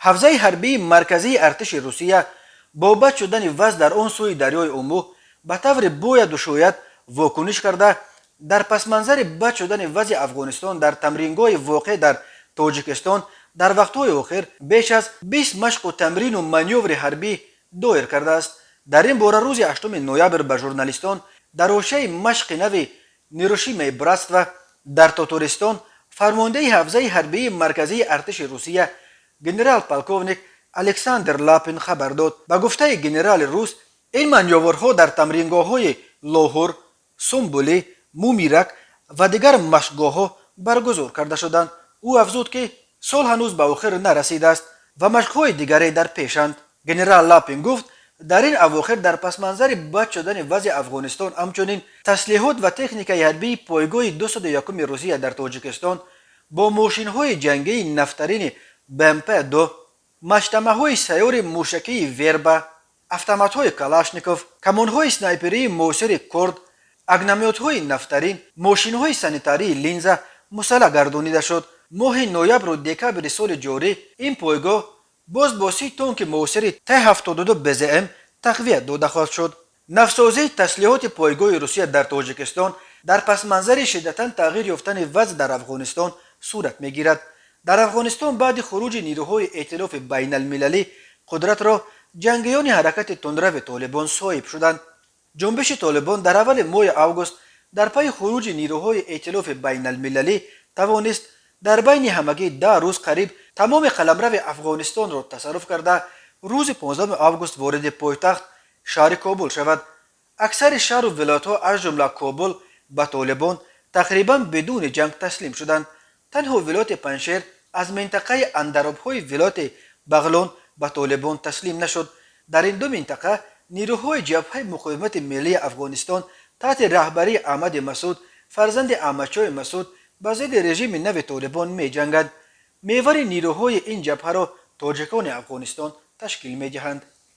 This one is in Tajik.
Ҳавзаи ҳарбии марказии артиши Русия бо бад шудани вазъ дар он сӯи дарёи Омӯ ба таври бояду шояд вокуниш карда, дар пасманзари бад шудани вазъи Афғонистон дар тамрингоҳи воқеъ дар Тоҷикистон дар вақтҳои охир беш аз 20 машқу тамрину манёври ҳарбӣ доир кардааст. Дар ин бора рӯзи 8 ноябр ба журналистон дар ҳошияи машқи нави «Нерушимое братство» дар Тотористон фармондеҳи ҳавзаи ҳарбии марказии артиши Русия генерал полковник Александр Лапин хабар дод. Ба гуфтаи генерали рус, ин манёврҳо дар тамрингоҳҳои Лоҳур, Сумбулӣ, Мумирак ва дигар машқгоҳҳо баргузор карда шуданд. Ӯ афзуд, ки сол ҳанӯз ба охир нарасидааст ва машқҳои дигаре дар пешанд. Генерал Лапин гуфт, дар ин авохир дар пасманзари бад шудани вазъи Афғонистон ҳамчунин таслиҳот ва техникаи ҳарбии пойгоҳи 201-уми Русия дар Тоҷикистон бо мошинҳои ҷангии нафтарини БМП-2, маштамаҳои сайёри мушакии Верба, автоматҳои Калашников, камонҳои снайперии муосири Корд, огномётҳои нафтарин, мошинҳои санитарии Линза мусаллаҳ гардонида шуд. Моҳи ноябру декабри соли ҷорӣ ин пойгоҳ боз бо 30 тонки муосири Т-72 БЗМ тақвият дода хоҳад шуд. Навсозии таслиҳоти пойгоҳи Русия дар Тоҷикистон дар пасманзари шиддатан тағйир ёфтани вазъ дар Афғонистон сурат мегирад. Дар Афғонистон баъди хуруҷи нирӯҳои эътилофи байналмилалӣ қудратро ҷангиёни ҳаракати тундрави Толибон соҳиб шуданд. Ҷунбиши Толибон дар аввали моҳи август дар пайи хуруҷи нирӯҳои эътилофи байналмилалӣ тавонист дар байни ҳамагӣ 10 рӯз қариб тамоми қаламрави Афғонистонро тасарруф карда, рӯзи 15 август вориди пойтахт, шаҳри Кобул шавад. Аксари шаҳру вилоятҳо, аз ҷумла Кобул, ба Толибон тақрибан бидуни ҷанг таслим шуданд. Танҳо вилояти Панҷшер аз минтақаи андаробҳои вилояти Бағлон ба Толибон таслим нашуд. Дар ин ду минтақа нирӯҳои Ҷабҳаи муқовимати миллии Афғонистон таҳти раҳбарии Аҳмади Масуд, фарзанди Аҳмадшоҳи Масуд, ба зидди режими нави Толибон меҷанганд. Меҳвари нирӯҳои ин ҷабҳаро тоҷикони Афғонистон ташкил медиҳанд.